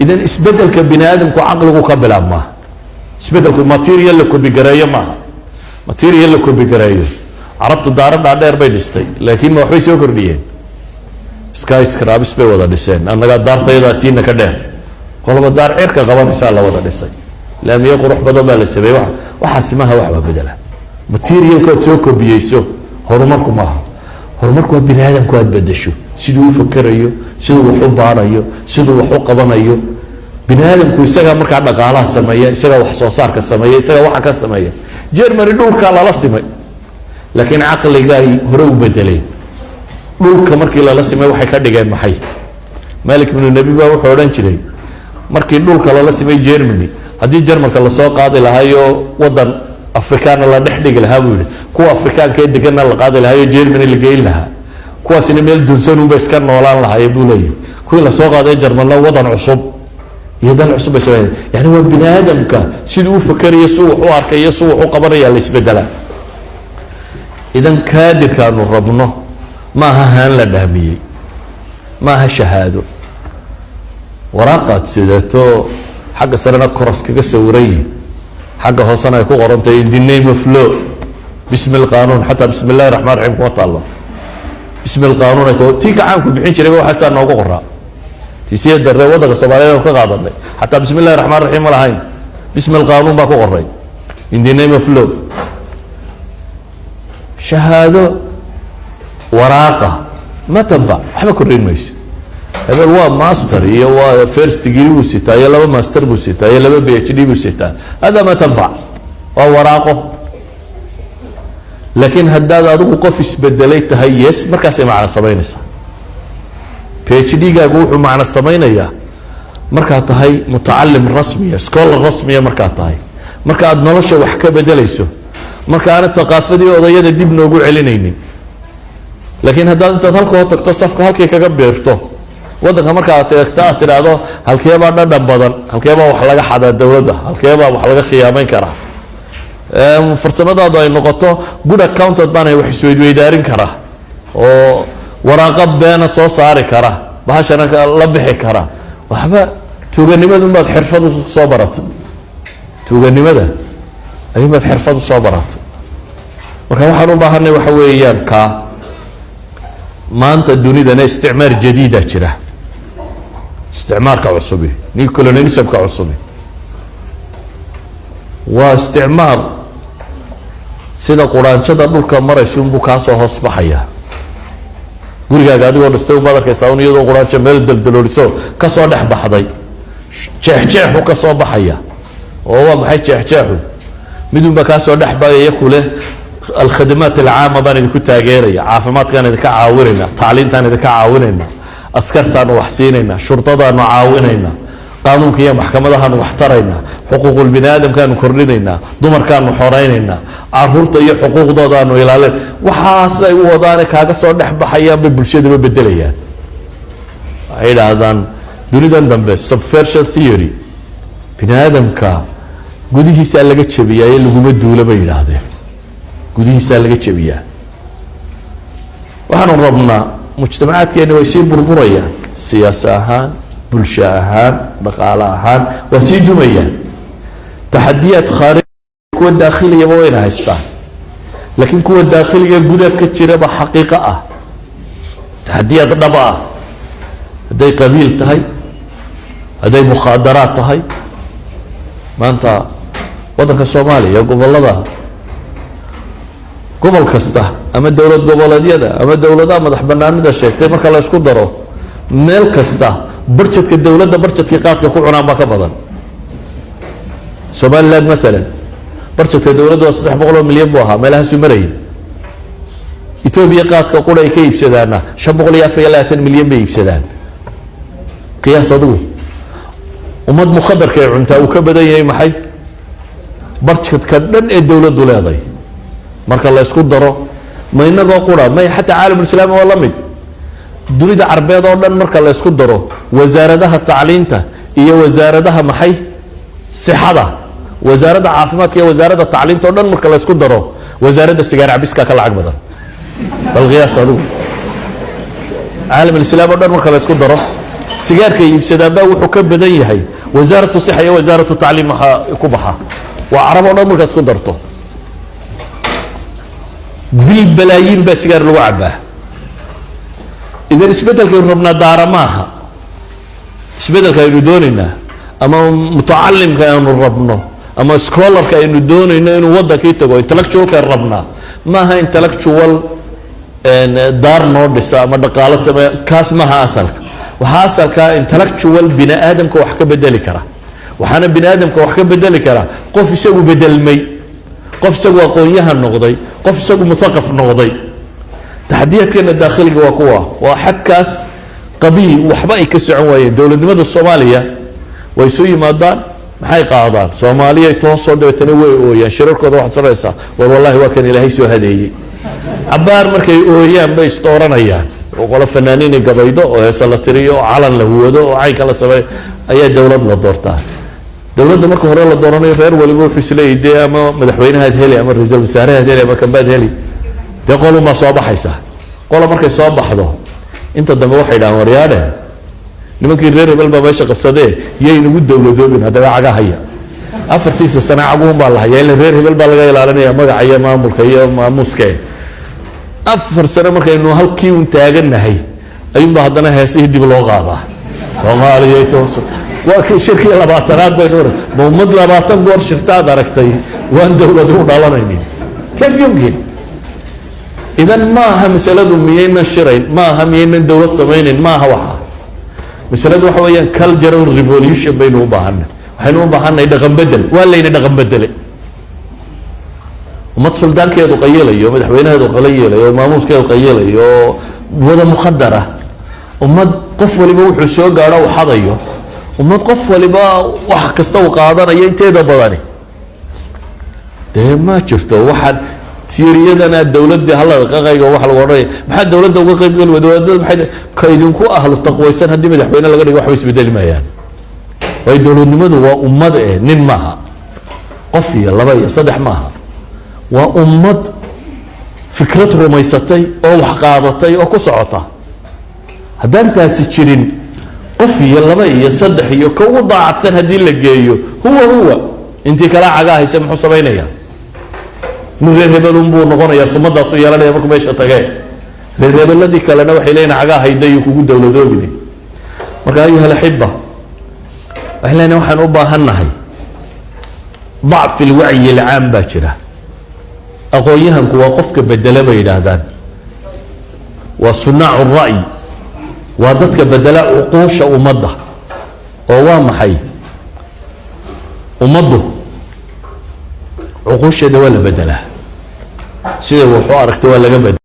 Idan isbedelka bini aadamku caqligu ka bilaabmaa. Isbedelku material la copy-gareeyo maaha. Material la copy-gareeyo, Carabtu daaro dhaadheer bay dhistay, laakiin ma waxbay soo kordhiyeen? Skyscrapers bay wada dhiseen. Annagaa daartayada tiina ka dheer, qoloba daar cirka qabanaysaa la wada dhisay, laamiyo qurux badan baa la sameeyey. Waxaasi maaha wax waa bedela. Materialkood soo kobiyeyso horumarku maaha. Horumarku waa bini aadamku aad bedesho, siduu u fakerayo, siduu wax u baarayo, siduu wax u qabanayo. Bini aadamku isagaa markaa dhaqaalaha sameeya, isagaa wax soo saarka sameeya, isagaa waxa ka sameeya. Germany dhulkaa lala simay, laakiin caqligaay hore u bedeleen. Dhulka markii lala simay waxay ka dhigeen maxay? Malik binu Nebi baa wuxuu odhan jiray, markii dhulka lala simay Germany, haddii Jarmalka lasoo qaadi lahaayo waddan Afrikaana la dhex dhigi lahaa, buu yihi, kuwa Afrikaanka ee deganna la qaadi lahaayo Germany la geyn lahaa, kuwaasina meel dunsanunba iska noolaan lahaye, buu leeyahy. Kuwii lasoo qaaday Jarmalna wadan cusub iyo dal cusub bay sameyn. Yani waa bini aadamka siduu u fakerayo, siduu wax u arkayo, siduu wax u qabanaya la isbedelaa. Idan kaadirkaanu rabno ma aha haan la dhaamiyey, ma aha shahaado waraaqaad sidato, xagga sarena cross kaga sawiran yihin, xagga hoosena ay ku qorantahay "In the name of law", bismi lqanuun. Xataa bismi illahi raxmaan raxiim kuma taallo, bismi lqanuun ay tii gacaanku bixin jirayba waxaasaa noogu qoraa. Tiisiyad darre waddanka Soomaaliyeed aan ka qaadanay xataa bismi illahi raxmaan raxiim ma lahayn, bismi lqanuun baa ku qoray, "In the name of law". Shahaado waraaqa ma tanfac, waxba kordhin mayso. Hebel waa master iyo waa first degree buu sitaa iyo laba master buu sitaa iyo laba PhD buu sitaa, hada ma tanfac, waa waraaqo. Laakiin haddaad adigu qof isbedelay tahay, yes, markaasay macno samaynaysaa. PhD gaagu wuxuu macno samaynayaa markaad tahay mutacalim rasmiya, scholar rasmiya markaad tahay, marka aad nolosha wax ka bedelayso, marka aanad thaqaafadii odayada dib noogu celinaynin. Laakiin haddaad intaad halkoo tagto, safka halkii kaga biirto waddanka, marka aad eegto, aad tidhaahdo halkeebaa dhadhan badan, halkeebaa wax laga xadaa dowladda, halkeebaa wax laga khiyaamayn karaa, farsamadaadu ay noqoto good accountant baana, wax isweydweydaarin kara oo waraaqo beena soo saari kara, bahashana la bixi kara, waxba tuuganimada unbaad xirfad usoo baratay, tuuganimada ayuunbaad xirfad usoo baratay. Marka waxaan u baahanay waxa weeyaan kaa maanta dunidana isticmaar jadiida jira, isticmaarka cusubi, new colonialismka cusubi, waa isticmaar sida quraanjada dhulka maraysa unbuu kaasoo hoos baxaya. Gurigaaga adigoo dhistay umaad arkaysaa un iyadoo quraanjo meel daldalooliso kasoo dhex baxday, jeexjeexu ka soo baxaya. Oo waa maxay jeexjeexu? Midunbaa kaasoo dhex baxaya kuleh alkhadamaat alcaama baan idinku taageeraya, caafimaadkaan idinka caawinayna, tacliintaan idinka caawinayna, askartaanu wax siinayna, shurdadaanu caawinayna, qaanuunka iyo maxkamadahaanu wax tarayna, xuquuqul bini aadamkaanu kordhinaynaa, dumarkaanu xoraynaynaa, caruurta iyo xuquuqdoodaanu ilaalin. Waxaas ay u wadaane kaaga soo dhex baxayaan bay bulshadaba bedelayaan. Waxay yidhaahdaan dunidan dambe subversion theory, bini aadamka gudihiisaa laga jebiyaa ee laguma duulo, bay yidhaahdeen, gudihiisaa laga jebiyaa. Waxaanu rabnaa mujtamacaadkeeni way sii burburayaan, siyaasa ahaan, bulsho ahaan, dhaqaale ahaan waa sii dumayaan. Taxadiyaad khaarij, kuwa daakhiliyaba wayna haystaan, laakiin kuwa daakhiliga guda ka jiraba xaqiiqo ah, taxadiyaad dhaba ah, hadday qabiil tahay, hadday mukhaadaraad tahay. Maanta waddanka Soomaaliya gobolada, gobol kasta ama dowlad goboleedyada ama dowladaha madax banaanida sheegtay marka la isku daro, meel kasta budgetka dowladda budgetkii qaadka ku cunaan baa ka badan. Somaliland maalan budgetka dowladda waa 300 oo milyan buu ahaa, meelahaasuu marayay. Etoobiya qaadka qura ay ka iibsadaana 524 milyan bay iibsadaan. Qiyaas adigu, ummad mukhadarka ay cuntaa uu ka badan yahay maxay budgetka dhan ee dowladdu leedahay marka la isku daro. Ma inagoo qura? May, xataa caalamulislaami waa la mid. Dunida Carbeed oo dhan marka la isku daro wasaaradaha tacliinta iyo wasaaradaha maxay sixada, wasaaradda caafimaadka iyo wasaaradda tacliinta o dhan marka la isku daro, wasaaradda sigaar cabiska ka lacag badan. Bal qiyaas adigu, caalamulislaam o dhan marka la isku daro. Sigaarka iibsadaan baa wuxuu ka badan yahay وزارة الصحة iyo وزارة التعليم. Waxaa ku baxa waa Carab oo dhan markaad isku darto. Bil balaayiin baa sigaar lagu cabaa. Idan isbeddelkaynu rabnaa daara maaha. Isbeddelka aynu doonaynaa ama mutacalimka aynu rabno ama scholarka aynu doonayno inuu waddankii tago, intellectualka aynu rabnaa, maaha intellectual daar noo dhisa ama dhaqaalo sameeya. Kaas maaha asalka. Waxaa asalkaa intellectual bini aadamka wax ka bedeli kara. Waxaana bini aadamka wax ka bedeli kara qof isagu bedelmay, qof isagu aqoon-yahan noqday, qof isagu muthaqaf noqday. Taxadiyaadkeena daakhiliga waa kuwa waa xadkaas qabiil waxba ay ka socon waayeen. Dowladnimada Soomaaliya way isu yimaadaan, maxay qaadaan? Soomaaliyay toosoo, dabeetana way ooyaan. Shirarkooda waxaad sanaysaa, war wallahi waa kan Ilaahay soo hadeeyey. Cabaar markay ooyaan bay isdooranayaan oo qolo fanaaniinay gabaydo oo heese la tiriyo oo calan la wado oo caynka la sameeyo ayaa dowlad la doortaa. Dowladda marka hore la dooranayo, reer waliba wuxuu isleeyahy dee ama madaxweynahaad heli ama ra-iisul wasaarahaad heli ama kambaad heli. Dee qolunbaa soo baxaysa. Qola markay soo baxdo, inta dambe waxay dhahaan, waryaadhe, nimankii reer hebel baa meesha qabsadee, yay nagu dowladoobin. Haddaba caga haya 4tiisa sana caguhun baa la hayaa, ila reer hebel baa laga ilaalinaya magaca iyo maamulka iyo maamuuske. 4 sano markaynu halkii un taagannahay ayuunbaa haddana heesihii dib loo qaadaa, Soomaaliya toos. Waa kii shirkii 20aad baynu. Ma ummad 20 goor shirtaad aragtay waan dowlad u dhalanaynin? كيف يمكن؟ Idan ma aha masaladu miyaynan shirayn, ma aha miyaynan dowlad samaynayn, ma aha. Waxa masaladu waxa weeyaan cultural revolution baynu u baahanay. Waxaynu u baahanay dhaqan bedel. Waa layna dhaqan bedele. Ummad suldaankeedu qayilayo, madaxweynaheedu qayilayo, maamuuskeedu qayilayo oo wada mukhadar ah, ummad qof waliba wuxuu soo gaadho u xadayo, ummad qof waliba wax kasta uu qaadanayo inteeda badani, dee ma jirto. Waxaan tiiriyadana dowladda hala qaqayga waxa lagu odhanaya, maxaa dowladda uga qayb geli wada? Wadaadada maxay ka idinku ahlu taqwaysan? Haddii madaxweyne laga dhigo, waxba isbedeli maayaan. Waayo, dowladnimadu waa ummad e nin maaha, qof iyo laba iyo saddex maaha. Waa ummad fikrad rumaysatay oo wax qaadatay oo ku socota. Haddaan taasi jirin, qof iyo laba iyo saddex iyo ka ugu daacadsan haddii la geeyo, huwa huwa intii kala cagaa hayse muxuu samaynayaa? Nin reer hebelun buu noqonayaa, sumadaasu yeelanaya markuu meesha tagee. Reer hebeladii kalena waxay leeyihin, cagaa hayda iyo kugu dowladoobine. Marka, أيها الأحبة, waxay leeyihin waxaan u baahan nahay ضعف الوعي العام baa jira. Aqoon-yahanku waa qofka bedela bay yidhaahdaan, waa صناع الرأي, waa dadka bedela cuquusha ummadda. Oo waa maxay? Ummaddu cuquusheeda waa la bedelaa, sida waxu aragta waa laga bedela.